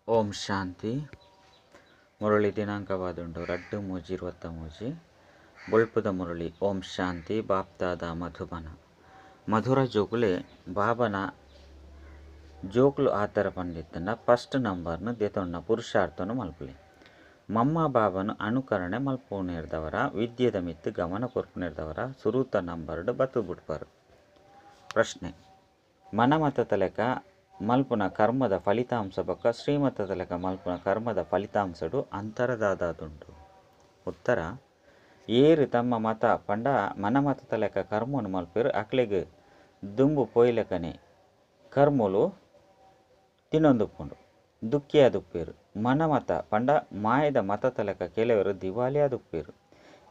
ಓಂ ಶಾಂತಿ. ಮುರಳಿ ದಿನಾಂಕವಾದುಂಡು 2/3/23. ಬೊಳ್ಪುದ ಮುರಳಿ. ಓಂ ಶಾಂತಿ. ಬಾಪ್ದಾದ ಮಧುಬನ. ಮಧುರ ಜೋಕುಲೆ ಬಾಬನ ಜೋಕುಲು ಆತರ ಪಂಡಿತ್ತಂಡ ಫಸ್ಟ್ ನಂಬರ್ನು ದೆತೊನ್ನ ಪುರುಷಾರ್ಥನು ಮಲ್ಪುಲೆ. ಮಮ್ಮ ಬಾಬನು ಅನುಕರಣೆ ಮಲ್ಪುನೇರ್ದವರ ವಿದ್ಯೆದ ಮಿತ್ತು ಗಮನ ಕೊರ್ಪುನೇರ್ದವರ ಸುರೂತ ನಂಬರ್ಡ್ ಬತ್ತು ಬುಡ್ಪರು. ಪ್ರಶ್ನೆ: ಮನಮತ ತಲೆಕ ಮಲ್ಪುನ ಕರ್ಮದ ಫಲಿತಾಂಶ ಬೊಕ್ಕ ಶ್ರೀಮತ ತಲೆಕ ಮಲ್ಪುನ ಕರ್ಮದ ಫಲಿತಾಂಶಡು ಅಂತರದಾದುಂಡು. ಉತ್ತರ: ಏರು ತಮ್ಮ ಮತ ಪಂಡ ಮನಮತ ತಲೆಕ ಕರ್ಮನು ಮಲ್ಪೆರು ಅಕ್ಲೆಗ್ ದುಂಬು ಪೋಯ್ಲೆಕನೆ ಕರ್ಮಲು ತಿನ್ನೊಂದುಪ್ಪುಂಡು ದುಃಖಿಯಾದುಪ್ಪೇರು. ಮನಮತ ಪಂಡ ಮಾಯದ ಮತ ತಲೆಕ ಕೆಲವರು ದಿವಾಳಿಯಾದುಪ್ಪೇರು,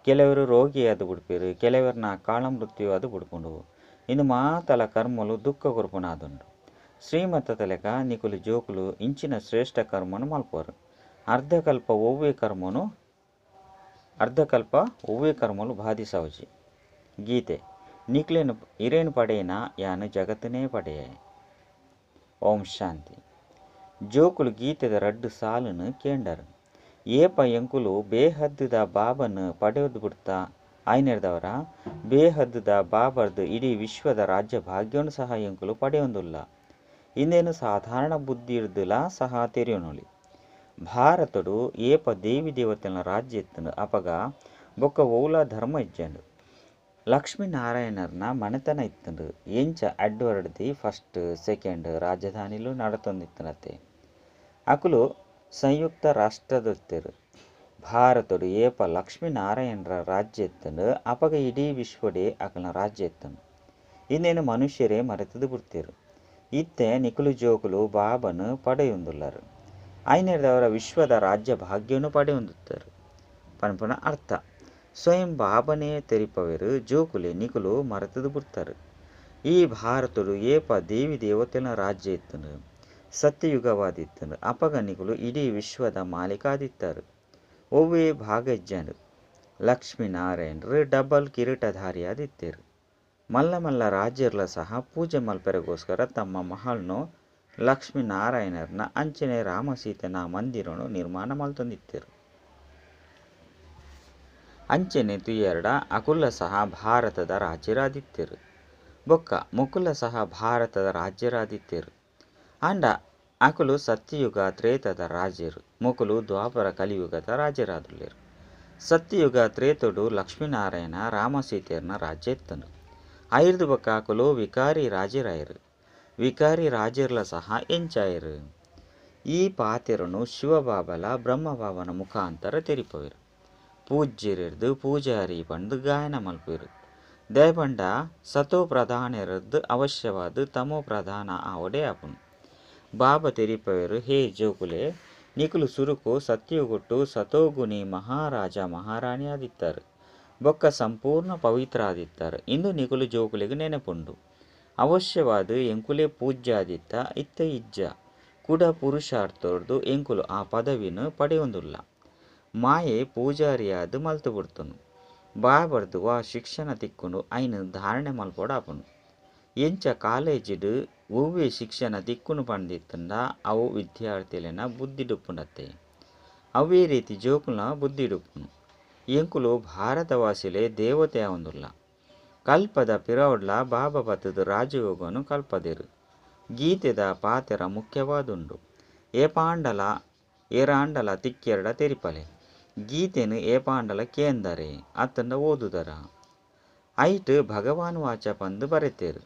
ಕೆಲವರು ರೋಗಿಯಾದು ಬಿಡ್ಪೇರು, ಕೆಲವರನ್ನ ಕಾಳಮೃತ್ಯುವಾದು ಬಿಡ್ಪುಂಡು. ಇಂದು ಮಾತಲ ಕರ್ಮಲು ದುಃಖ ಕೊರ್ಪುನಾದುಂಡು. ಶ್ರೀಮತ ತಲೆಕ ನಿಕುಲು ಜೋಕುಲು ಇಂಚಿನ ಶ್ರೇಷ್ಠ ಕರ್ಮನು ಮಲ್ಪರು. ಅರ್ಧಕಲ್ಪ ಒವ್ವೆ ಕರ್ಮನು ಅರ್ಧಕಲ್ಪ ಒವ್ವೆ ಕರ್ಮಲು ಬಾಧಿಸವಜಿ. ಗೀತೆ: ನಿಕ್ಲೇನು ಇರೇನು ಪಡೆಯನ ಯಾನು ಜಗತ್ತನೇ ಪಡೆಯ. ಓಂ ಶಾಂತಿ. ಜೋಕುಲು ಗೀತೆದ ರಡ್ಡು ಸಾಲುನು ಕೇಂಡರು. ಏಪ ಎಂಕುಲು ಬೇಹದ್ದುದ ಬಾಬನ್ನು ಪಡೆಯೋದು ಬಿಡ್ತಾ ಆಯ್ನೆರ್ದವರ ಬೇಹದ್ದುದ ಬಾಬರ್ದು ಇಡೀ ವಿಶ್ವದ ರಾಜ್ಯ ಭಾಗ್ಯವನ್ನು ಸಹ ಎಂಕುಲು ಪಡೆಯೊಂದುಲ್ಲ. ಇಂದೇನು ಸಾಧಾರಣ ಬುದ್ಧಿ ಇರ್ದುಲ ಸಹ ತೆರೆಯೋನೊಲಿ. ಭಾರತಡು ಏಪ ದೇವಿ ದೇವತೆನ ರಾಜ್ಯ ಇತ್ತಂಡು ಅಪಗ ಬೊಕ್ಕ ಓಲ ಧರ್ಮ ಇಜ್ಜಂಡು. ಲಕ್ಷ್ಮೀನಾರಾಯಣರ್ನ ಮನೆತನ ಇತ್ತಂಡು. ಎಂಚ ಎಡ್ವರ್ಡ್ the first second ರಾಜಧಾನಿಲು ನಡತೊಂದಿತ್ತನತೆ. ಅಕುಲು ಸಂಯುಕ್ತ ರಾಷ್ಟ್ರದೊತ್ತೆರು. ಭಾರತಡು ಏಪ ಲಕ್ಷ್ಮೀನಾರಾಯಣರ ರಾಜ್ಯ ಇತ್ತಂಡು ಅಪಗ ಇಡೀ ವಿಶ್ವಡೇ ಅಕಲ್ನ ರಾಜ್ಯ ಇತ್ತಂಡು. ಇಂದೇನು ಮನುಷ್ಯರೇ ಮರೆತದು ಬಿಡ್ತೇರು. ಇತ್ತೆ ನಿಕುಲು ಜೋಕುಲು ಬಾಬನು ಪಡೆಯುಂದುಲ್ಲರು. ಐನೆರ್ದವರ ವಿಶ್ವದ ರಾಜ್ಯ ಭಾಗ್ಯನು ಪಡೆಯುಂದುತ್ತರು ಪನ್ಪುನ ಅರ್ಥ. ಸ್ವಯಂ ಬಾಬನೇ ತೆರಿಪವೆರು ಜೋಕುಲೆ ನಿಕುಲು ಮರೆತದು ಬಿಡ್ತಾರೆ. ಈ ಭಾರತಡು ಏಪ ದೇವಿ ದೇವತೆನ ರಾಜ್ಯ ಇತ್ತಂಡು, ಸತ್ಯಯುಗವಾದಿತ್ತಂಡು ಅಪಗ ನಿಕುಲು ಇಡೀ ವಿಶ್ವದ ಮಾಲೀಕಾದಿತ್ತಾರೆ. ಒವ್ವೇ ಭಾಗ ಇಜ್ಜಂಡು. ಲಕ್ಷ್ಮೀನಾರಾಯಣರು ಡಬಲ್ ಕಿರೀಟಧಾರಿಯಾದಿತ್ತೇರು. ಮಲ್ಲ ಮಲ್ಲ ರಾಜ್ಯರ್ಲ ಸಹ ಪೂಜೆ ಮಲ್ಪೆರೆಗೋಸ್ಕರ ತಮ್ಮ ಮಹಲ್ನು ಲಕ್ಷ್ಮೀನಾರಾಯಣರ್ನ ಅಂಚನೆ ರಾಮಸೀತೆನ ಮಂದಿರನು ನಿರ್ಮಾಣ ಮಲ್ತೊಂದಿತ್ತೇರು. ಅಂಚನೆ ತುಯರ್ಡ ಅಕುಲ ಸಹ ಭಾರತದ ರಾಜ್ಯರಾದಿತ್ತೇರು. ಬೊಕ್ಕ ಮುಕುಲ ಸಹ ಭಾರತದ ರಾಜ್ಯರಾದಿತ್ತೇರು. ಆಂಡ ಅಕುಲು ಸತ್ಯಯುಗ ತ್ರೇತದ ರಾಜ್ಯರು, ಮುಕುಲು ದ್ವಾಪರ ಕಲಿಯುಗದ ರಾಜ್ಯರಾದುಲ್ಲೇರು. ಸತ್ಯಯುಗ ತ್ರೇತಡು ಲಕ್ಷ್ಮೀನಾರಾಯಣ ರಾಮಸೀತೆಯರ್ನ ರಾಜ್ಯ ಇತ್ತಂಡು. ಐರ್ದು ಬೊಕ್ಕ ಅಕುಲು ವಿಕಾರಿ ರಾಜರಾಯರು. ವಿಕಾರಿ ರಾಜರ್ಲ ಸಹ ಎಂಚಾಯರು. ಈ ಪಾತೆರನು ಶಿವಬಾಬಲ ಬ್ರಹ್ಮಬಾಬನ ಮುಖಾಂತರ ತೆರಿಪವೆರು. ಪೂಜ್ಯರಿರ್ದು ಪೂಜಾರಿ ಪಂದು ಗಾಯನ ಮಲ್ಪೆರು. ದಯಪಂಡ ಸತೋ ಪ್ರಧಾನರದ್ದು ಅವಶ್ಯವಾದ ತಮೋ ಪ್ರಧಾನ ಆವಡೆ ಆಪುನು. ಬಾಬಾ ತೆರಿಪವೆರು, ಹೇ ಜೋಕುಲೆ ನಿಕುಲು ಸುರುಕು ಸತ್ಯಗುಟ್ಟು ಸತೋಗುಣಿ ಮಹಾರಾಜ ಮಹಾರಾಣಿ ಆದಿತ್ತಾರೆ. ಬೊಕ್ಕ ಸಂಪೂರ್ಣ ಪವಿತ್ರ ಆದಿತ್ತಾರೆ. ಇಂದು ನಿಕುಲು ಜೋಕುಲೆಗ್ ನೆನಪುಂಡು. ಅವಶ್ಯವಾದ ಎಂಕುಲೆ ಪೂಜ್ಯಾದಿತ್ತ ಇತ್ತ ಇಜ್ಜ ಕುಡ ಪುರುಷಾರ್ಥರ್ದು ಎಂಕುಲು ಆ ಪದವಿನ ಪಡೆಯೊಂದುಲ್ಲ. ಮಾಯೆ ಪೂಜಾರಿಯಾದ ಮಲ್ತು ಬಿಡ್ತನು. ಬಾಬರ್ದು ವಾ ಶಿಕ್ಷಣ ತಿಕ್ಕೊಂಡು ಐನು ಧಾರಣೆ ಮಲ್ಪೊಡಾಪುನು. ಎಂಚ ಕಾಲೇಜಿಡು ಒವ್ವೆ ಶಿಕ್ಷಣ ತಿಕ್ಕುನು ಪಂದಿತ್ತಂಡ ಅವು ವಿದ್ಯಾರ್ಥಿಲೆನ ಬುದ್ಧಿಡುಪ್ಪುನತ್ತೆ. ಅವೇ ರೀತಿ ಜೋಕುಲ ಬುದ್ಧಿಡುಪ್ಪುನು. ಎಂಕುಲು ಭಾರತವಾಸಿಲೆ ದೇವತೆ ಆವೊಂದುಲ್ಲ. ಕಲ್ಪದ ಪಿರವಡ್ಲ ಬಾಬಾ ಬತ್ತದ ರಾಜಯೋಗನು ಕಲ್ಪದೆರು. ಗೀತೆದ ಪಾತೆರ ಮುಖ್ಯವಾದುಂಡು. ಏಪಾಂಡಲ ಏರಾಂಡಲ ತಿಕ್ಕೆರಡ ತೆರಿಪಲೆ. ಗೀತೆನು ಏಪಾಂಡಲ ಕೇಂದರೆ ಅತ್ತಂಡ ಓದುದರ. ಐಟ್ ಭಗವಾನ್ ವಾಚ ಪಂದು ಬರೆತೇರು.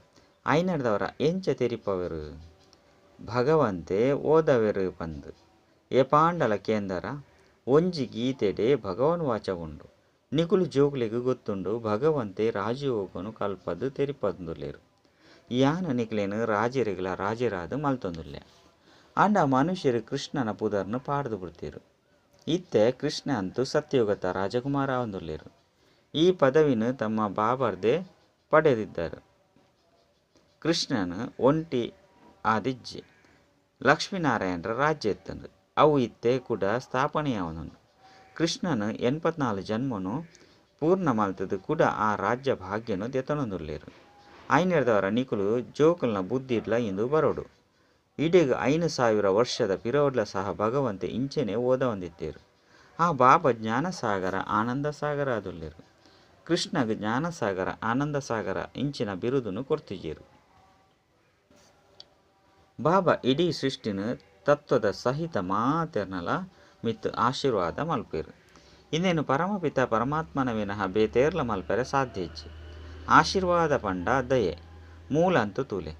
ಐನರ್ದವರ ಎಂಚ ತೆರಿಪವೆರು ಭಗವಂತೆ ಓದವೆರು ಪಂದು. ಏಪಾಂಡಲ ಕೇಂದರ ಒಂಜಿ ಗೀತೆಡೆ ಭಗವಾನ್ ವಾಚ ಉಂಡು. ನಿಕುಲು ಜೋಕುಲೆಗ್ ಗೊತ್ತುಂಡು ಭಗವಂತೆ ರಾಜಯೋಗನು ಕಲ್ಪದು ತೆರಿಪಂದುಲ್ಲೇರು. ಯಾನು ನಿಕ್ಲೇನು ರಾಜರಿಗಳ ರಾಜರಾದ ಮಲ್ತೊಂದುಲ್ಲೆ. ಆಂಡ ಮನುಷ್ಯರು ಕೃಷ್ಣನ ಪುದರ್ನು ಪಾಡ್ದು ಬಿಡ್ತೇರು. ಇತ್ತೆ ಕೃಷ್ಣ ಅಂತೂ ಸತ್ಯಯುಗತ ರಾಜಕುಮಾರ ಆವೊಂದುಲ್ಲೇರು. ಈ ಪದವಿನ ತಮ್ಮ ಬಾಬರ್ದೆ ಪಡೆದಿದ್ದರು. ಕೃಷ್ಣನು ಒಂಟಿ ಆದಿಜ್ಜೆ ಲಕ್ಷ್ಮೀನಾರಾಯಣರ ರಾಜ್ಯ ಇತ್ತಂದು. ಅವು ಇತ್ತೆ ಕೂಡ ಸ್ಥಾಪನೆಯಾವನುಂಡು. ಕೃಷ್ಣನು 84 ಜನ್ಮನು ಪೂರ್ಣ ಮಲ್ತದು ಕೂಡ ಆ ರಾಜ್ಯ ಭಾಗ್ಯನು ದೆತೊನೊಂದುಲ್ಲೇರು. ಐನೆರ್ದವರ ನಿಕುಲು ಜೋಕುಲ್ನ ಬುದ್ಧಿಡ್ಲ ಇಂದು ಬರೋಡು. ಇಡೆಗ್ 5000 ವರ್ಷದ ಪಿರವುಡ್ಲ ಸಹ ಭಗವಂತೆ ಇಂಚೆನೆ ಓದವೊಂದಿತ್ತೆರ್. ಆ ಬಾಬಾ ಜ್ಞಾನಸಾಗರ ಆನಂದಸಾಗರ ಆದುಲ್ಲೆರ್. ಕೃಷ್ಣಗ್ ಜ್ಞಾನಸಾಗರ ಆನಂದಸಾಗರ ಇಂಚಿನ ಬಿರುದುನು ಕೊರ್ತಿಜೆರ್. ಬಾಬಾ ಇಡೀ ಸೃಷ್ಟಿನ್ ತತ್ವದ ಸಹಿತ ಮಾತೆರ್ನಲ ಮಿತ್ತ್ ಆಶೀರ್ವಾದ ಮಲ್ಪುವೆರ್. ಇಂದೆನ್ ಪರಮಪಿತ ಪರಮಾತ್ಮನ ವಿನಃ ಬೇತೇರ್ಲ ಮಲ್ಪೆರೆ ಸಾಧ್ಯ ಇಜ್ಜಿ. ಆಶೀರ್ವಾದ ಪಂಡ ದಯೆ. ಮೂಲ ಅಂತು ತೂಲೆ.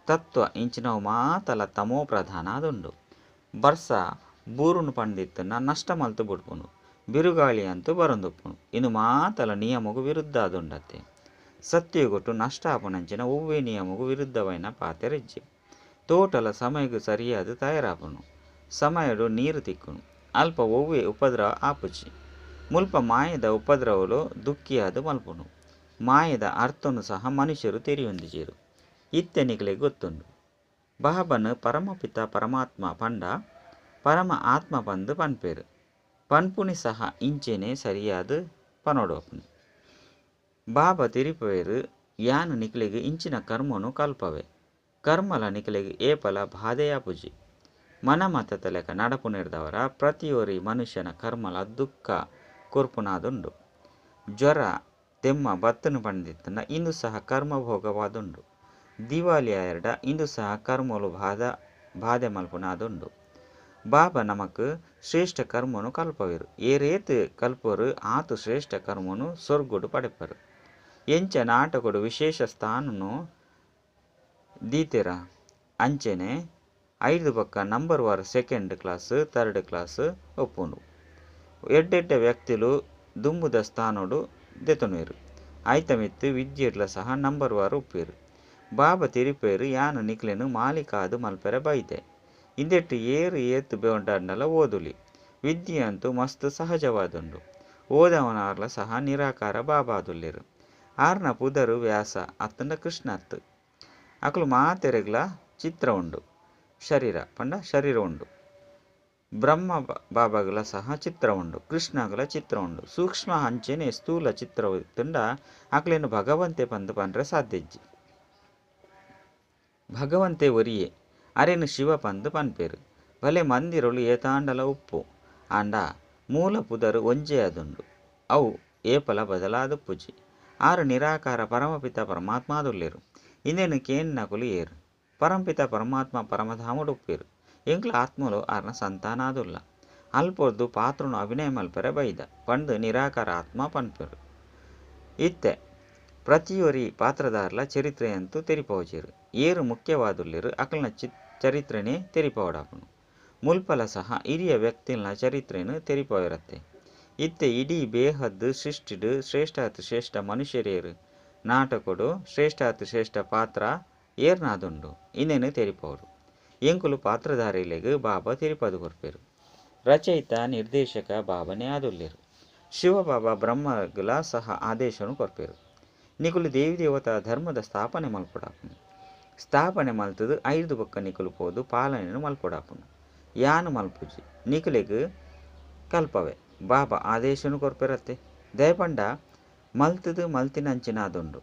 ತತ್ವ ಇಂಚಿನವು ಮಾತಲ ತಮೋ ಪ್ರಧಾನ ಆದುಂಡು. ಬರ್ಸ ಬೂರುಂಡು ಪಂದಿತ್ತುಂಡ ನಷ್ಟ ಮಲ್ತ್ ಬುಡ್ಪುಂಡು. ಬಿರುಗಾಳಿ ಅಂತೂ ಬರೊಂದುಪ್ಪುಂಡು. ಇಂದು ಮಾತಲ ನಿಯಮೊಗು ವಿರುದ್ಧ ಆದುಂಡತ್ತೆ. ಸತ್ಯಯುಗೊಟ್ಟು ನಷ್ಟ ಆಪುನಂಚಿನ ಒವ್ವೇ ನಿಯಮೊಗು ವಿರುದ್ಧವಾಯಿನ ಪಾತೆರ ಇಜ್ಜಿ. ತೋಟಲ ಸಮಯಗ್ ಸರಿಯಾದ್ ತಯಾರಾಪುಂಡು. ಸಮಯಡು ನೀರು ತಿಕ್ಕುಂಡು. ಅಲ್ಪ ಒವ್ವೇ ಉಪದ್ರವ ಆಪುಜಿ. ಮುಲ್ಪ ಮಾಯೆದ ಉಪದ್ರವಲು ದುಃಖಿಯಾದ್ ಮಲ್ಪುಂಡು. ಮಾಯೆದ ಅರ್ಥನು ಸಹ ಮನುಷ್ಯರು ತೆರಿಯೊಂದಿಜೆರ್. ಇತ್ತೆ ನಿಕಲೆಗ್ ಗೊತ್ತುಂಡು. ಬಾಬನ್ ಪರಮಪಿತ ಪರಮಾತ್ಮ ಪಂಡ ಪರಮ ಆತ್ಮ ಪಂದ್ ಪನ್ಪೆರ್. ಪನ್ಪುನಿ ಸಹ ಇಂಚೆನೆ ಸರಿಯಾದ್ ಪನೊಡಾಪುಂಡು. ಬಾಬಾ ತೆರಿಪುವೆರ್ ಯಾನ್ ನಿಕಲೆಗ್ ಇಂಚಿನ ಕರ್ಮನು ಕಲ್ಪವೆ. ಕರ್ಮಲ ನಿಕಲೆಗ್ ಏಪಲ ಬಾಧೆಯಾಪುಜಿ. ಮನಮತತ ಲೆಕ ನಡಪುನೆರ್ದಾವರ ಪ್ರತಿಯೊರಿ ಮನುಷ್ಯನ ಕರ್ಮಲ ದುಃಖ ಕೊರ್ಪುನಾದುಂಡು. ಜ್ವರ ತೆಮ್ಮ ಬತ್ತುಂಡು ಪಂದಿತ್ತುಂಡ ಇಂದು ಸಹ ಕರ್ಮ ಭೋಗವಾದುಂಡು. ದಿವಾಳಿ ಆಯೆರ್ಡ ಇಂದು ಸಹ ಕರ್ಮಲು ಬಾಧೆ ಮಲ್ಪುನಾದುಂಡು. ಬಾಬಾ ನಮಕ್ ಶ್ರೇಷ್ಠ ಕರ್ಮನು ಕಲ್ಪವೆರ್. ಏರೇತ್ ಕಲ್ಪುವರು ಆತ್ ಶ್ರೇಷ್ಠ ಕರ್ಮನು ಸ್ವರ್ಗಡು ಪಡೆಪರು. ಎಂಚ ನಾಟಕಡು ವಿಶೇಷ ಸ್ಥಾನನು ದೀತೆರ ಅಂಚೆನೆ ಐದು ಬೊಕ್ಕ number war second class third class ಉಪ್ಪುಂಡು. ಎಡ್ಡೆಡ್ಡೆ ವ್ಯಕ್ತಿಲು ದುಂಬುದ ಸ್ಥಾನೊಡು ದೆತೊನುವೆರ್. ಐತ ಮಿತ್ತ್ ವಿದ್ಯೆಡ್ಲ ಸಹ ನಂಬರ್ ವಾರ್ ಉಪ್ಪುವೆರ್. ಬಾಬಾ ತೆರಿಪುವೆರ್ ಯಾನ್ ನಿಕ್ಲೆನ್ ಮಾಲೀಕಾದ್ ಮಲ್ಪೆರೆ ಬೈದೆ. ಇಂದೆಟ್ ಏರ್ ಏತ್ ಬೋಡಾಂಡಲ ಓದುಲಿ. ವಿದ್ಯೆ ಅಂತೂ ಮಸ್ತ್ ಸಹಜವಾದುಂಡು. ಓದವನಾರ್ಲ ಸಹ ನಿರಾಕಾರ ಬಾಬಾದುಲ್ಲೆರ್. ಆರ್ನ ಪುದರ್ ವ್ಯಾಸ ಅತ್ತಂಡ ಕೃಷ್ಣ ಅತ್. ಅಕುಲು ಮಾತೆರೆಗ್ಲ ಚಿತ್ರ ಉಂಡು. ಶರೀರ ಪಂಡ ಶರೀರ ಉಂಡು. ಬ್ರಹ್ಮ ಬಾಬಾಗ್ಲ ಸಹ ಚಿತ್ರ ಉಂಡು. ಕೃಷ್ಣಗ್ಲ ಚಿತ್ರ ಉಂಡು. ಸೂಕ್ಷ್ಮ ಅಂಚೆನೆ ಸ್ಥೂಲ ಚಿತ್ರ ಇತ್ತುಂಡ ಅಕ್ಲೆನ್ ಭಗವಂತೆ ಪಂದ್ ಪನ್ರೆ ಸಾಧ್ಯ ಇಜ್ಜಿ. ಭಗವಂತೆ ಒರಿಯೆ ಅರೆನ್ ಶಿವ ಪಂದ್ ಪನ್ಪೆರ್. ಭಲೆ ಮಂದಿರಲು ಏತಾಂಡಲ ಉಪ್ಪು. ಆಂಡ ಮೂಲ ಪುದರ್ ಒಂಜೇ ಆದುಂಡು. ಅವು ಏಪಲ ಬದಲಾದುಪ್ಪುಜಿ. ಆರು ನಿರಾಕಾರ ಪರಮಪಿತ ಪರಮಾತ್ಮಾದುಲ್ಲೆರ್. ಇಂದೆನ್ ಕೇನ್ನಕುಲು ಏರ್. ಪರಮಪಿತ ಪರಮಾತ್ಮ ಪರಮಧಾಮಡು ಉಪ್ಪುವೆರ್. ಎಂಕ್ಲ ಆತ್ಮಲು ಆರ್ನ ಸಂತಾನಾದುಲ್ಲ. ಅಲ್ಪೊರ್ದು ಪಾತ್ರನು ಅಭಿನಯ ಮಲ್ಪೆರೆ ಬೈದ ಪಂದ್ ನಿರಾಕಾರ ಆತ್ಮ ಪನ್ಪೆರ್. ಇತ್ತೆ ಪ್ರತಿಯೊರಿ ಪಾತ್ರಧಾರ್ಲ ಚರಿತ್ರೆಯಂತೂ ತೆರಿಪೋಜೆರ್. ಏರ್ ಮುಖ್ಯವಾದುಲ್ಲೆರ್ ಅಕಲ್ನ ಚರಿತ್ರೆನೇ ತೆರಿಪೋಡಾಪುಂಡು. ಮುಲ್ಪಲ ಸಹ ಹಿರಿಯ ವ್ಯಕ್ತಿಲ್ನ ಚರಿತ್ರೆನ್ ತೆರಿಪೋವಿರತ್ತೆ. ಇತ್ತೆ ಇಡೀ ಬೇಹದ್ ಸೃಷ್ಟಿಡ್ ಶ್ರೇಷ್ಠಾತಿ ಶ್ರೇಷ್ಠ ಮನುಷ್ಯರೇರು. ನಾಟಕಡು ಶ್ರೇಷ್ಠಾತಿ ಶ್ರೇಷ್ಠ ಪಾತ್ರ ಏರ್ನಾದುಂಡು. ಇಂದೆನ್ ತೆರಿಪೋಡು. ಎಂಕುಲು ಪಾತ್ರಧಾರಿಲೆಗ್ ಬಾಬಾ ತೆರಿಪಾದ್ ಕೊರ್ಪೆರ್. ರಚಯಿತ ನಿರ್ದೇಶಕ ಬಾಬನೇ ಆದುಲ್ಲೆರ್. ಶಿವಬಾಬಾ ಬ್ರಹ್ಮಗ್ಲ ಸಹ ಆದೇಶನು ಕೊರ್ಪೆರ್. ನಿಕುಲು ದೇವಿ ದೇವತಾ ಧರ್ಮದ ಸ್ಥಾಪನೆ ಮಲ್ಪೊಡಾಪುಂಡು. ಸ್ಥಾಪನೆ ಮಲ್ತುದು ಐರ್ದ್ ಬೊಕ್ಕ ನಿಕುಲು ಪೋದು ಪಾಲನೆನ್ ಮಲ್ಪೊಡಾಪುಂಡು. ಯಾನ್ ಮಲ್ಪುಜಿ. ನಿಕುಲೆಗ್ ಕಲ್ಪವೆ. ಬಾಬಾ ಆದೇಶನು ಕೊರ್ಪೆರತ್ತೆ. ದಯಪಂಡ ಮಲ್ತುದು ಮಲ್ತಿನಂಚಿನಾದುಂಡು.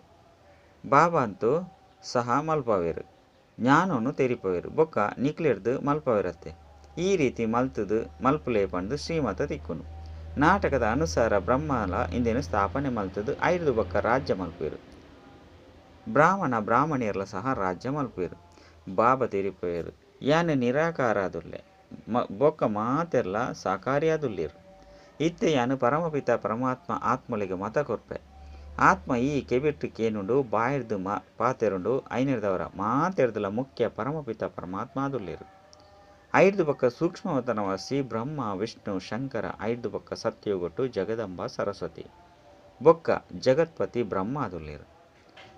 ಬಾಬಾ ಅಂತೂ ಸಹ ಮಲ್ಪವೆರ್. ಜ್ಞಾನನು ತೆರಿಪವೆರ್ ಬೊಕ್ಕ ನಿಕ್ಲೆರ್ದ್ ಮಲ್ಪವೆರತ್ತೆ. ಈ ರೀತಿ ಮಲ್ತುದು ಮಲ್ಪುಲೆ ಪಂದ್ ಶ್ರೀಮತ ತಿಕ್ಕುಂಡು. ನಾಟಕದ ಅನುಸಾರ ಬ್ರಹ್ಮಲ ಇಂದೆನ್ ಸ್ಥಾಪನೆ ಮಲ್ತುದು ಐರ್ದ್ ಬೊಕ್ಕ ರಾಜ್ಯ ಮಲ್ಪುವೆರ್. ಬ್ರಾಹ್ಮಣ ಬ್ರಾಹ್ಮಣಿಯರ್ಲ ಸಹ ರಾಜ್ಯ ಮಲ್ಪುವೆರ್. ಬಾಬಾ ತೆರಿಪುವೆರ್ ಯಾನ್ ನಿರಾಕಾರಾದುಲ್ಲೆ. ಬೊಕ್ಕ ಮಾತೆರ್ಲ ಸಾಕಾರಿಯಾದುಲ್ಲೆರ್. ಇತ್ತೆ ಯಾನ್ ಪರಮಪಿತ ಪರಮಾತ್ಮ ಆತ್ಮಲೆಗ್ ಮತ ಕೊರ್ಪೆ. ಆತ್ಮ ಈ ಕೆಬಿಟ್ ಕೇನುಂಡು ಬಾಯಿರ್ದ್ ಪಾತೆರುಂಡು ಐನೆರ್ದವರ ಮಾತೆರ್ದಲ ಮುಖ್ಯ ಪರಮಪಿತ ಪರಮಾತ್ಮ ಆದುಲ್ಲೆರ್. ಐರ್ದ್ ಬೊಕ್ಕ ಸೂಕ್ಷ್ಮವತನವಾಸಿ ಬ್ರಹ್ಮ ವಿಷ್ಣು ಶಂಕರ ಐರ್ದ್ ಬೊಕ್ಕ ಸತ್ಯಯುಗೊಟ್ಟು ಜಗದಂಬ ಸರಸ್ವತಿ ಬೊಕ್ಕ ಜಗತ್ಪತಿ ಬ್ರಹ್ಮ ಆದುಲ್ಲೆರ್.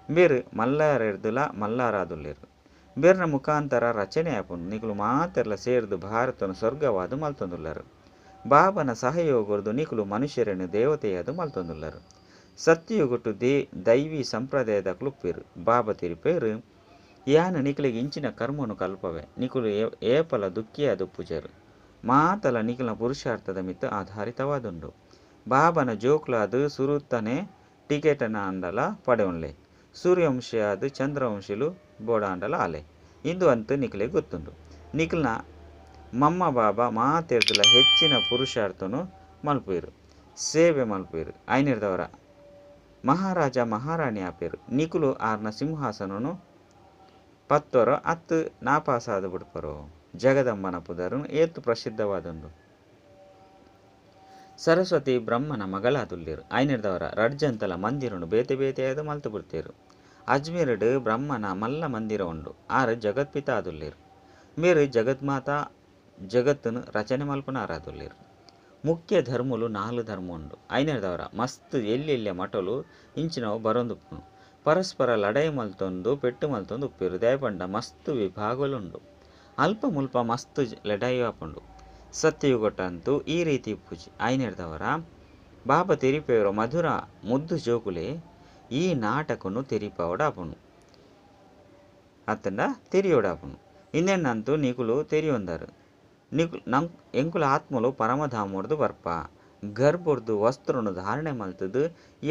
ಬೇರ್ ಮಲ್ಲಾರೆರ್ದಲ ಮಲ್ಲಾರಾದುಲ್ಲೆರ್. ಬೇರ್ನ ಮುಖಾಂತರ ರಚನೆ ಆಪುಂಡು. ನಿಕುಲು ಮಾತೆರ್ಲ ಸೇರ್ದ್ ಭಾರತನ ಸ್ವರ್ಗವಾದ್ ಮಲ್ತೊಂದುಲ್ಲರ್. ಬಾಬನ ಸಹಯೋಗರ್ದು ನಿಕುಲು ಮನುಷ್ಯರೆನ್ ದೇವತೆಯಾದ್ ಮಲ್ತೊಂದುಲ್ಲರ್. ಸತ್ಯಯುಗೊಟ್ಟು ದೈವಿ ಸಂಪ್ರದಾಯದಕುಲು ಉಪ್ಪುವೆರ್. ಬಾಬಾ ತೆರಿಪುವೆರ್ ಯಾನ್ ನಿಕಲೆಗ್ ಇಂಚಿನ ಕರ್ಮನು ಕಲ್ಪವೆ. ನಿಕುಲು ಏಪಲ ದುಃಖಿಯಾದ್ ಉಪ್ಪುಜರ್. ಮಾತಲ ನಿಕಲ್ನ ಪುರುಷಾರ್ಥದ ಮಿತ್ತ್ ಆಧಾರಿತವಾದುಂಡು. ಬಾಬನ ಜೋಕುಲಾದ್ ಸುರುತನೆ ಟಿಕೆಟ್ ಆಂಡಲ ಪಡೆಯೊನ್ಲೆ. ಸೂರ್ಯವಂಶಿ ಆದ್ ಚಂದ್ರವಂಶಿಲು ಬೋಡಾಂಡಲ ಆಲೆ. ಇಂದು ಅಂತು ನಿಕಲೆಗ್ ಗೊತ್ತುಂಡು. ನಿಕಲ್ನ ಮಮ್ಮ ಬಾಬಾ ಮಾತೆರ್ದಲ ಹೆಚ್ಚಿನ ಪುರುಷಾರ್ಥನು ಮಲ್ಪುವೆರು, ಸೇವೆ ಮಲ್ಪುವೆರು. ಐನೆರ್ದವರ ಮಹಾರಾಜ ಮಹಾರಾಣಿ ಆಪೇರು. ನಿಕುಲು ಆರ್ನ ಸಿಂಹಾಸನನು ಪತ್ತೊರ ಅತ್ತು ನಾಪಾಸಾದ ಬಿಡ್ಪರೋ. ಜಗದಂಬನ ಪುದರುನು ಏತು ಪ್ರಸಿದ್ಧವಾದುಂಡು. ಸರಸ್ವತಿ ಬ್ರಹ್ಮನ ಮಗಳಾದುಲ್ಲೇರು. ಐನೆರ್ದವರ ರಡ್ಜಂತಲ ಮಂದಿರನು ಬೇತೆ ಬೇತೆಯಾದ ಮಲ್ತು ಬಿಡ್ತೇರು. ಅಜ್ಮೀರುಡು ಬ್ರಹ್ಮನ ಮಲ್ಲ ಮಂದಿರ ಉಂಡು. ಆರು ಜಗತ್ಪಿತ ಆದುಲ್ಲೇರು. ಮೇರು ಜಗತ್ಮಾತಾ ಜಗತ್ತನ್ನು ರಚನೆ ಮಲ್ಪನಾರಾದುಲ್ಲೇರು. ಮುಖ್ಯ ಧರ್ಮಲು ನಾಲು ಧರ್ಮ ಉಂಡು. ಐನೆರ್ದವರ ಮಸ್ತ್ ಎಲ್ಲೆಲ್ಲೆ ಮಠಲು ಇಂಚಿನವು ಬರೊಂದುಪ್ಪುನು. ಪರಸ್ಪರ ಲಡಾಯಿ ಮಲ್ತೊಂದು ಪೆಟ್ಟು ಮಲ್ತೊಂದು ಉಪ್ಪೇರು. ದಯಪಂಡ ಮಸ್ತ್ ವಿಭಾಗಲುಂಡು. ಅಲ್ಪ ಮುಲ್ಪ ಮಸ್ತ್ ಲಡಾಯಿ ಆಪುಂಡು. ಸತ್ಯಯುಗಟಂತೂ ಈ ರೀತಿ ಪೂಜೆ. ಐನೆರ್ದವರ ಬಾಬಾ ತೆರಿಪೇರು ಮಧುರ ಮುದ್ದು ಜೋಕುಲೆ ಈ ನಾಟಕನು ತೆರಿಪಾವಡಾಪುನು ಅತ್ತಂಡ ತೆರಿಯೋಡಾಪುನು. ಇಂದೆನ್ನಂತೂ ನಿಕುಲು ತೆರಿಯೊಂದರು. ನಿಕು ನಂ ಎಂಕುಲ ಆತ್ಮಲು ಪರಮಧಾಮೊರ್ದು ಬರ್ಪ ಗರ್ಭೊರ್ದು ವಸ್ತ್ರನು ಧಾರಣೆ ಮಲ್ತದು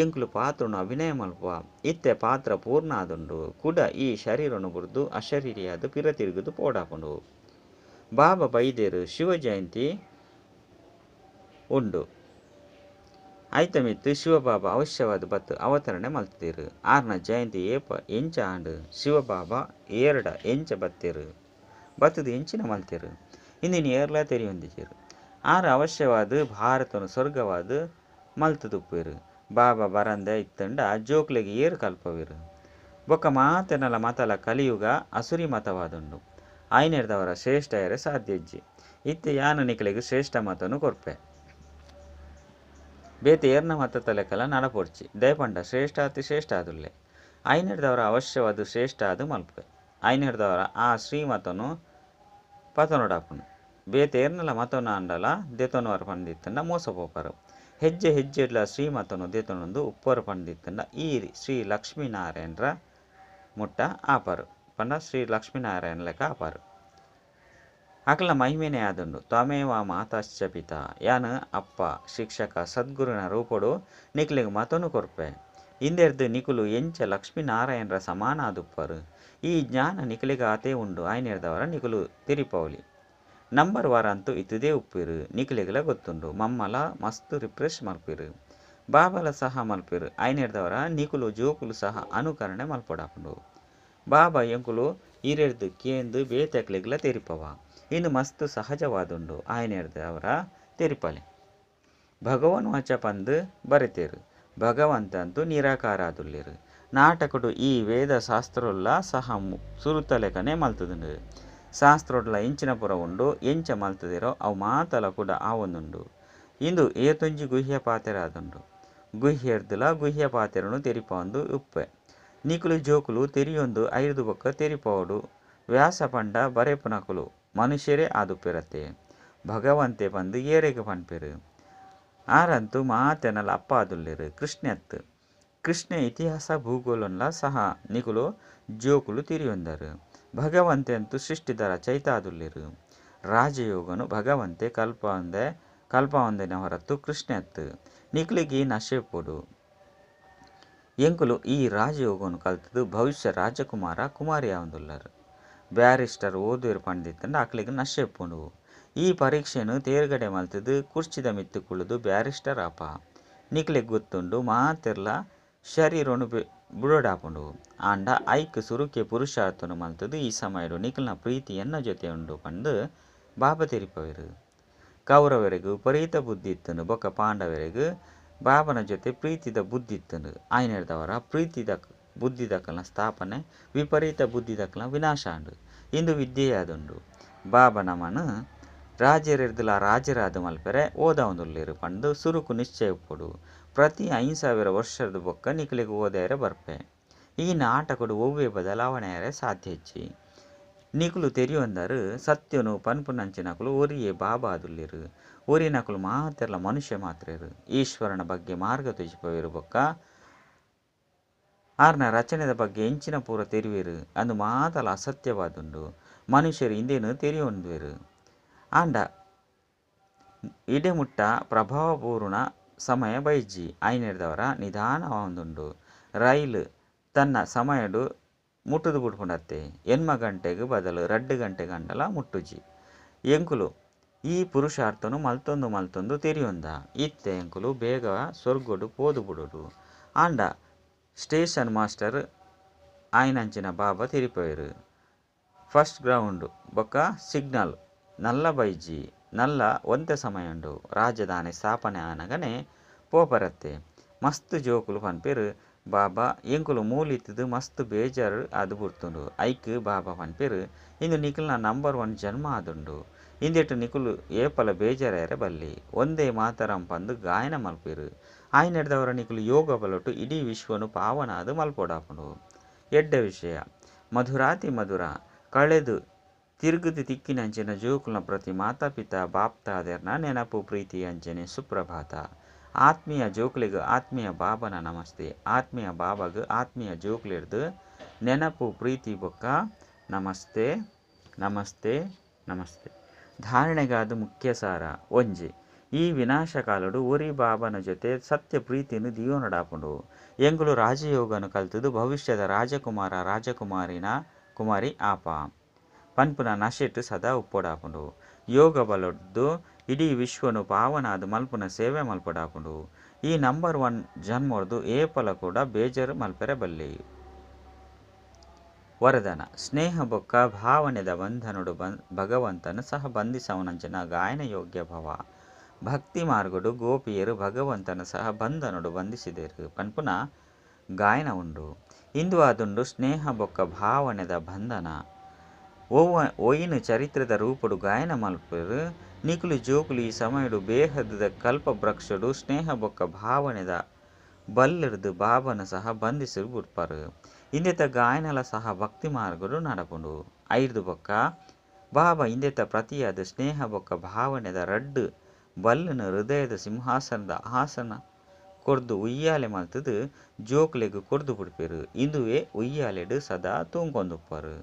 ಎಂಕುಲು ಪಾತ್ರನು ಅಭಿನಯ ಮಲ್ಪುವ. ಇತ್ತೆ ಪಾತ್ರ ಪೂರ್ಣ ಆದುಂಡು. ಕುಡ ಈ ಶರೀರನು ಬುರ್ದು ಅಶರೀರಿಯಾದ ಪಿರ ತಿರುಗುದು ಪೋಡಾಪುಂಡು. ಬಾಬಾ ಬೈದೇರು ಶಿವ ಜಯಂತಿ ಉಂಡು. ಐತಮಿತ್ತು ಶಿವಬಾಬಾ ಅವಶ್ಯವಾದ ಬತ್ತು ಅವತರಣೆ ಮಲ್ತದೇರು. ಆರ್ನ ಜಯಂತಿ ಏಪ ಎಂಚ ಆಂಡು. ಶಿವಬಾಬಾ ಏರಡ ಎಂಚ ಬತ್ತೇರು, ಬತ್ತದು ಎಂಚಿನ ಮಲ್ತೇರು ಇಂದಿನ ಏರ್ಲ ತೆರಿಯೊಂದಿಜೇರು. ಆರ್ ಅವಶ್ಯವಾದ ಭಾರತನು ಸ್ವರ್ಗವಾದ ಮಲ್ತದುಪ್ಪೇರು. ಬಾಬಾ ಬರಂದೆ ಇತ್ತಂಡ ಜೋಕ್ಲೆಗ್ ಏರು ಕಲ್ಪವೇರು. ಬೊಕ್ಕ ಮಾತೆನಲ ಮತಲ ಕಲಿಯುಗ ಅಸುರಿ ಮತವಾದುಂಡು. ಐನೆರ್ದವರ ಶ್ರೇಷ್ಠ ಎರೆ ಸಾಧ್ಯ ಇಜ್ಜಿ. ಇತ್ತೆ ಯಾನ ನಿಕಲೆಗ್ ಶ್ರೇಷ್ಠ ಮತನು ಕೊರ್ಪೆ. ಬೇತೆ ಏರ್ನ ಮತ ತಲೆಕಲ ನಡಪೊಡ್ಚಿ. ದಯಪಂಡ ಶ್ರೇಷ್ಠ ಅತಿ ಶ್ರೇಷ್ಠ ಆದುಲ್ಲೆ. ಐನೆರ್ದವರ ಅವಶ್ಯವಾದ ಶ್ರೇಷ್ಠ ಅದು ಮಲ್ಪೆ. ಐನೆರ್ದವರ ಆ ಶ್ರೀಮತನು ಪತನೊಡಾಪುನು. ಬೇತೆ ಏರ್ನಲ ಮತನು ಅಂಡಲ ದೇತೊನವರ ಪಂದಿತ್ತಂಡ ಮೋಸ ಪೋಪರು. ಹೆಜ್ಜೆ ಹೆಜ್ಜೆಡ್ಲ ಶ್ರೀಮತನು ದೇತೊನೊಂದು ಉಪ್ಪರು ಪಂದಿತ್ತಂಡ ಈ ಶ್ರೀ ಲಕ್ಷ್ಮೀನಾರಾಯಣರ ಮುಟ್ಟ ಆಪರು. ಪಂಡ ಶ್ರೀ ಲಕ್ಷ್ಮೀನಾರಾಯಣ ಲೆಕ್ಕ ಆಪರು. ಅಕಲ ಮಹಿಮೆನೇ ಆದುಂಡು. ತ್ವಮೇವ ಮಾತಾಶ್ಚ ಪಿತಾ. ಯಾನ್ ಅಪ್ಪ ಶಿಕ್ಷಕ ಸದ್ಗುರುನ ರೂಪೊಡು ನಿಕ್ಲೆಗ್ ಮತನು ಕೊರ್ಪೆ. ಇಂದೆರ್ದು ನಿಕುಲು ಎಂಚ ಲಕ್ಷ್ಮೀನಾರಾಯಣರ ಸಮಾನ ಆದುಪ್ಪರು. ಈ ಜ್ಞಾನ ನಿಕಲೆಗ್ ಆತೇ ಉಂಡು. ಐನೆರ್ದವರ ನಿಕುಲು ತೆರಿಪೌಲಿ. ನಂಬರ್ ವಾರಂತೂ ಇತ್ತದೇ ಉಪ್ಪೇರು. ನಿಕಲೆಗ್ಲ ಗೊತ್ತುಂಡು. ಮಮ್ಮಲ ಮಸ್ತ್ ರಿಫ್ರೆಶ್ ಮಲ್ಪೇರು. ಬಾಬಲ ಸಹ ಮಲ್ಪೇರು. ಐನೆರ್ದವರ ನಿಕುಲು ಜೋಕುಲು ಸಹ ಅನುಕರಣೆ ಮಲ್ಪೊಡಾಪುಂಡು. ಬಾಬಾ ಎಂಕುಲು ಇರೆರ್ದು ಕೇಂದು ಬೇತೆಕ್ಲೆಗ್ಲ ತೆರಿಪವ. ಇನ್ನು ಮಸ್ತ್ ಸಹಜವಾದುಂಡು. ಆಯನೆರ್ದವರ ತೆರಿಪಲೆ. ಭಗವನ್ ವಾಚ ಪಂದು ಬರೆತೇರು. ಭಗವಂತಂತು ನಿರಾಕಾರ ಆದುಲ್ಲೇರು. ನಾಟಕಡು ಈ ವೇದ ಶಾಸ್ತ್ರೊಲ್ಲ ಸಹ ಸುರುತಲೆಕನೆ ಮಲ್ತದುಂಡು. ಶಾಸ್ತ್ರೊಡ್ಲ ಎಂಚಿನ ಪುರ ಉಂಡು ಎಂಚ ಮಲ್ತದಿರೋ ಅವು ಮಾತಲ ಕೂಡ ಆವೊಂದುಂಡು. ಇಂದು ಏತೊಂಜಿ ಗುಹ್ಯ ಪಾತೆರ ಆದುಂಡು. ಗುಹ್ಯರ್ದುಲ ಗುಹ್ಯ ಪಾತೆರನು ತೆರಿಪೊಂದು ಉಪ್ಪೆ. ನಿಕುಲು ಜೋಕುಲು ತೆರಿಯೊಂದು ಐರ್ದು ಬೊಕ್ಕ ತೆರಿಪೋಡು. ವ್ಯಾಸ ಪಂಡ ಬರೆಪುನಕುಲು ಮನುಷ್ಯರೇ ಆದುಪ್ಪೆರತ್ತೆ. ಭಗವಂತೆ ಪಂದು ಏರೆಗ್ ಪನ್ಪೆರು. ಆರಂತೂ ಮಾತೆನಲ ಅಪ್ಪ ಆದುಲ್ಲೇರು. ಕೃಷ್ಣತ್ ಕೃಷ್ಣ ಇತಿಹಾಸ ಭೂಗೋಳನ್ಲ ಸಹ ನಿಕುಲು ಜೋಕುಲು ತೆರಿಯೊಂದರು. ಭಗವಂತೆ ಅಂತೂ ಸೃಷ್ಟಿದ ರಚಯಿತ ಆದುಲ್ಲೇರು. ರಾಜಯೋಗನು ಭಗವಂತೆ ಕಲ್ಪವಂದೆನ ಹೊರತು ಕೃಷ್ಣತ್ ನಿಕುಲಿಗೆ ನಶೆಪೊಡು. ಎಂಕುಲು ಈ ರಾಜಯೋಗನು ಕಲ್ತದು ಭವಿಷ್ಯ ರಾಜಕುಮಾರ ಕುಮಾರಿ ಆವಂದುಲ್ಲರು. ಬ್ಯಾರಿಸ್ಟರ್ ಓದುವೆರು ಪಂಡಿತ್ತಂಡ ಅಕ್ಲೆಗ್ ನಶೆಪುಂಡು. ಈ ಪರೀಕ್ಷೆನು ತೇರ್ಗಡೆ ಮಲ್ತದು ಕುರ್ಚಿದ ಮಿತ್ತು ಕುಳುದು ಬ್ಯಾರಿಸ್ಟರ್ ಆಪ. ನಿಕಲೆಗ್ ಗೊತ್ತುಂಡು ಮಾತೆರ್ಲ ಶರೀರನು ಬುಡೋಡಾಪುಂಡು. ಆಂಡ ಐಕ್ ಸುರುಕೆ ಪುರುಷಾರ್ಥನು ಮಲ್ತದು ಈ ಸಮಯಡು ನಿಕಲ್ನ ಪ್ರೀತಿ ಎನ್ನ ಜೊತೆ ಉಂಡು ಪಂದು ಬಾಬಾ ತೆರಿಪವೇರು. ಕೌರವರಿಗೆ ವಿಪರೀತ ಬುದ್ಧಿ ಇತ್ತುಂಡು. ಬೊಕ್ಕ ಪಾಂಡವರಿಗೆ ಬಾಬನ ಜೊತೆ ಪ್ರೀತಿದ ಬುದ್ಧಿ ಇತ್ತುಂಡು. ಆಯ್ನೆರ್ದವರ ಪ್ರೀತಿದ ಬುದ್ಧಿ ದಕ್ಕಲ್ನ ಸ್ಥಾಪನೆ ವಿಪರೀತ ಬುದ್ಧಿ ದಕ್ಕಲ್ನ ವಿನಾಶ ಆಂಡು. ಇಂದು ವಿದ್ಯೆಯಾದುಂಡು. ಬಾಬಾ ನಮನು ರಾಜರೆರ್ದುಲ ರಾಜರಾದ ಮಲ್ಪೆರೆ ಓದಾವೊಂದುಲ್ಲೇರು ಪಂದು ಸುರುಕು ನಿಶ್ಚಯ ಉಪ್ಪೊಡು. ಪ್ರತಿ 5000 ವರ್ಷದ ಬೊಕ್ಕ ನಿಕಲೆಗ್ ಓದಾಯರೆ ಬರ್ಪೆ. ಈ ನಾಟಕಡು ಒವ್ವೆ ಬದಲಾವಣೆ ಆಯೆರೆ ಸಾಧ್ಯ ಇಜ್ಜಿ. ನಿಕುಲು ತೆರಿಯೊಂದರು ಸತ್ಯನು ಪನ್ಪುನಂಚಿನಕುಲು ಒರಿಯೇ ಬಾಬಾ ಆದುಲ್ಲೇರು. ಒರಿನಕುಲು ಮಾತೆರ್ಲ ಮನುಷ್ಯ ಮಾತ್ರೇರು. ಈಶ್ವರನ ಬಗ್ಗೆ ಮಾರ್ಗ ತೋಜಿಪವೇರು ಬೊಕ್ಕ ಆರ್ನ ರಚನೆದ ಬಗ್ಗೆ ಎಂಚಿನ ಪೂರ ತೆರಿವೇರು. ಅಂದು ಮಾತಲ ಅಸತ್ಯವಾದುಂಡು. ಮನುಷ್ಯರು ಇಂದೇನು ತೆರಿಯೊಂದುವೆರು. ಆಂಡ ಇಡೆಮುಟ್ಟ ಪ್ರಭಾವಪೂರ್ಣ ಸಮಯ ಬೈಜಿ. ಐನೆರ್ದವರ ನಿಧಾನವಾದುಂಡು. ರೈಲು ತನ್ನ ಸಮಯಡು ಮುಟ್ಟುದು ಬುಡ್ಪುಂಡತ್ತೆ. 8 ಗಂಟೆಗ್ ಬದಲು 2 ಗಂಟೆಗ್ ಅಂಡಲ ಮುಟ್ಟುಜಿ. ಎಂಕುಲು ಈ ಪುರುಷಾರ್ಥನು ಮಲ್ತೊಂದು ಮಲ್ತೊಂದು ತೆರಿಯೊಂದ ಇತ್ತೆ ಎಂಕುಲು ಬೇಗ ಸ್ವರ್ಗಡು ಪೋದು ಬುಡೊಡು. ಆಂಡ ಸ್ಟೇಷನ್ ಮಾಸ್ಟರ್ ಆಯಿನಂಚಿನ ಬಾಬಾ ತೆರಿಪವೆರು. ಫಸ್ಟ್ ಗ್ರೌಂಡ್ ಬೊಕ್ಕ ಸಿಗ್ನಲ್ ನಲ್ಲ ಬೈಜಿ ನಲ್ಲ ಒಂತೆ ಸಮಯ ಉಂಡು. ರಾಜಧಾನಿ ಸ್ಥಾಪನೆ ಆನಗನೆ ಪೋಪರತ್ತೆ. ಮಸ್ತ್ ಜೋಕುಲು ಪನ್ಪೆರು ಬಾಬಾ ಎಂಕುಲು ಮೂಲಿತ್ತುದು ಮಸ್ತ್ ಬೇಜಾರು ಆದು ಬುಡ್ತುಂಡು. ಐಕ್ ಬಾಬಾ ಪನ್ಪೆರು ಇಂದು ನಿಕುಲ್ನ ನಂಬರ್ 1 ಜನ್ಮ ಆದುಂಡು. ಇಂದೆಟ್ ನಿಕುಲು ಏಪಲ ಬೇಜಾರಾಯರೆ ಬಲ್ಲಿ. ಒಂದೇ ಮಾತರಂ ಪಂದು ಗಾಯನ ಮಲ್ಪೆರು. ಆಯಿನೆಡ್ದಾವರ ನಿಕುಲು ಯೋಗ ಬಲೊಟು ಇಡೀ ವಿಶ್ವನು ಪಾವನ ಆದ್ ಮಲ್ಪೊಡಾಪುಂಡು. ಎಡ್ಡೆ ವಿಷಯ. ಮಧುರಾತಿ ಮಧುರ ಕಳೆದು ತಿರುಗುದು ತಿಕ್ಕಿನಂಚಿನ ಜೋಕುಲ್ನ ಪ್ರತಿ ಮಾತಾ ಪಿತಾ ಬಾಪ್ತಾದೆರ್ನ ನೆನಪು ಪ್ರೀತಿ ಅಂಚನೆ ಸುಪ್ರಭಾತ. ಆತ್ಮೀಯ ಜೋಕುಲೆಗ್ ಆತ್ಮೀಯ ಬಾಬನ ನಮಸ್ತೆ. ಆತ್ಮೀಯ ಬಾಬಾಗ್ ಆತ್ಮೀಯ ಜೋಕುಲೆರ್ದ್ ನೆನಪು ಪ್ರೀತಿ ಬೊಕ್ಕ ನಮಸ್ತೆ ನಮಸ್ತೆ ನಮಸ್ತೆ. ಧಾರಣೆಗಾದ ಮುಖ್ಯ ಸಾರ. 1. ಈ ವಿನಾಶ ಕಾಲಡು ಒರಿ ಬಾಬನ ಜೊತೆ ಸತ್ಯ ಪ್ರೀತಿನ ದಿಯೋನಡಾಪುಂಡು. ಎಂಕುಲು ರಾಜಯೋಗನು ಕಲ್ತುದು ಭವಿಷ್ಯದ ರಾಜಕುಮಾರ ರಾಜಕುಮಾರಿನ ಕುಮಾರಿ ಆಪ ಪನ್ಪುನ ನಶೆಟ್ ಸದಾ ಉಪ್ಪೊಡಾಪುಂಡು. ಯೋಗ ಬಲೊಡ್ದು ಇಡೀ ವಿಶ್ವನು ಪಾವನಾದ್ ಮಲ್ಪುನ ಸೇವೆ ಮಲ್ಪೊಡಾಪುಂಡು. ಈ ನಂಬರ್ 1 ಜನ್ಮೊಡ್ದು ಏಪಲ ಕೂಡ ಬೇಜಾರು ಮಲ್ಪೆರೆ ಬಲ್ಲಿ. ವರದಾನ ಸ್ನೇಹ ಬೊಕ್ಕ ಭಾವನೆದ ಬಂಧನೊಡು ಭಗವಂತನ ಸಹ ಬಂಧಿಸವನಂಚಿನ ಗಾಯನ ಯೋಗ್ಯ ಭವ. ಭಕ್ತಿ ಮಾರ್ಗಡು ಗೋಪಿಯರು ಭಗವಂತನ ಸಹ ಬಂಧನೊಡು ಬಂಧಿಸಿದರು ಪನ್ಪುನ ಗಾಯನ ಉಂಡು. ಇಂದು ಆದುಂಡು ಸ್ನೇಹ ಬೊಕ್ಕ ಭಾವನೆದ ಬಂಧನ. ಒಯಿನ್ ಚರಿತ್ರೆದ ರೂಪೊಡು ಗಾಯನ ಮಲ್ಪೆರು. ನಿಕುಲು ಜೋಕುಲು ಈ ಸಮಯಡು ಬೇಹದದ ಕಲ್ಪವೃಕ್ಷಡು ಸ್ನೇಹ ಬೊಕ್ಕ ಭಾವನೆದ ಬಲ್ಲಿರ್ದು ಬಾಬನ ಸಹ ಬಂಧಿಸಿ ಬುಡ್ಪರು. ಇಂದೆತ ಗಾಯನಲ ಸಹ ಭಕ್ತಿ ಮಾರ್ಗಡು ನಡಪುಂಡು. ಐರ್ದು ಬೊಕ್ಕ ಬಾಬಾ ಇಂದೆತ ಪ್ರತಿಯಾದ ಸ್ನೇಹ ಬೊಕ್ಕ ಭಾವನೆದ ರಡ್ಡು ಬಲ್ಲುನ ಹೃದಯದ ಸಿಂಹಾಸನದ ಆಸನ ಕೊರ್ದು ಉಯ್ಯಾಲೆ ಮಲ್ತುದು ಜೋಕುಲೆಗ್ ಕೊರ್ದು ಬುಡ್ಪೆರು. ಇಂದುವೆ ಉಯ್ಯಾಲೆಡು ಸದಾ ತೂಂಕೊಂದುಪ್ಪರು.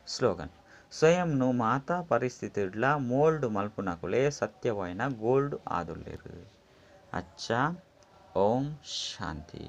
ಸ್ಲೋಗನ್ ಸ್ವಯಂನು ಮಾತಾ ಪರಿಸ್ಥಿತಿಡ್ಲ ಮೋಲ್ಡ್ ಮಲ್ಪುನಕುಲೇ ಸತ್ಯವಾಯಿನ ಗೋಲ್ಡ್ ಆದುಲ್ಲೆರು. ಅಚ್ಚಾ ಓಂ ಶಾಂತಿ.